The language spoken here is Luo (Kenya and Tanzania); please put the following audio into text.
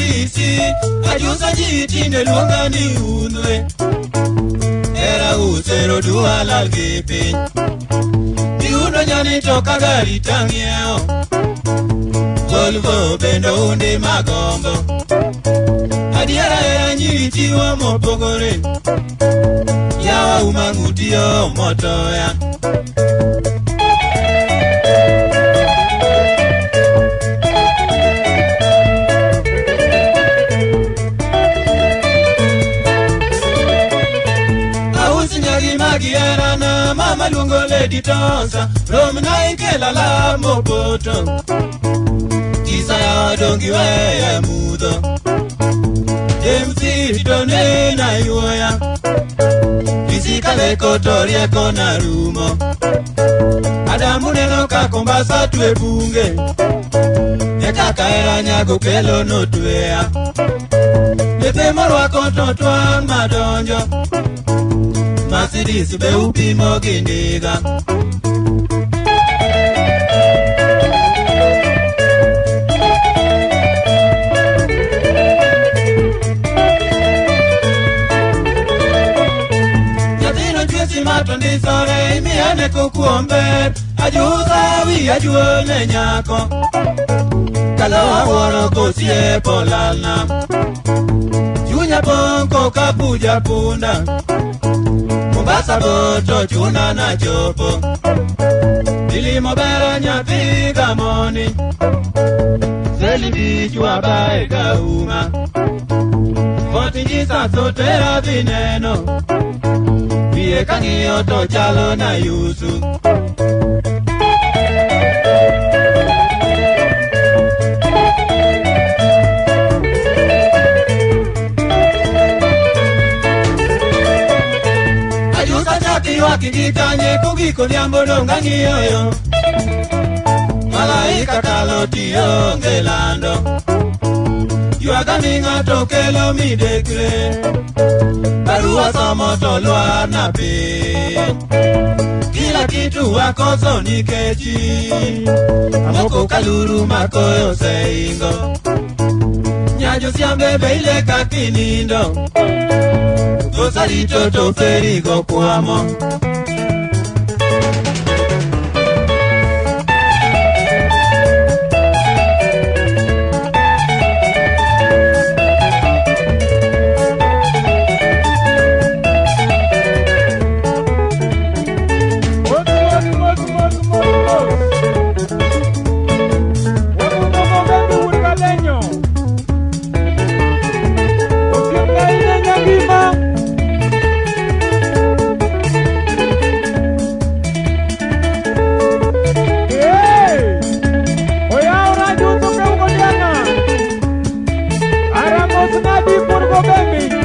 DC ajusa ji tinde luonga ni unwe. Era usero dua lal gi piny. Miundo nyani to ka gari tang'iewo. Volvo bende undi magombo. Adiera hera nyiri chiwo mopogore. Yawa umang'utiyo motoya. Mama mama luongo Lady Tonsa romna ikela la mopoto. Kisa ya dongi weya mudho. MC to nena yuoya. Isikale koto rieko na rumo. Adamu neno ka Mombasa twe bunge. E kaka hera nyago kelo notweya. Lepe morwako to twang' madonjo. Mercedes be upimo gi ndiga. Nyathino chwesi mato ndisore imiyane kokuombe. Ajusa wiya juol ne nyako. Kalo awuoro kosiepo lalna. Chunya pong' koka puja punda. Mombasa boto chuna na chopo. Ilimo bero nyathi gamoni. Seli bichwa bae gauma. Fort Jesus otera dhi neno. Wiye kang'iyo to chalo na yusu. Ajusa chak ywak gi kanye kogik odhiambo dong' ang'iyo yo. Malaika kalo tionge lando. Ywaga ni ng'ato kelo midekre. Barua somo to lwar na piny. Kila kitu wakoso nikechi. Amoko kaluru makoyo oseingo. Nyajo siambe be ile kinindo. Gosarito to ferigo kwamo. Nadi Purbo Baby.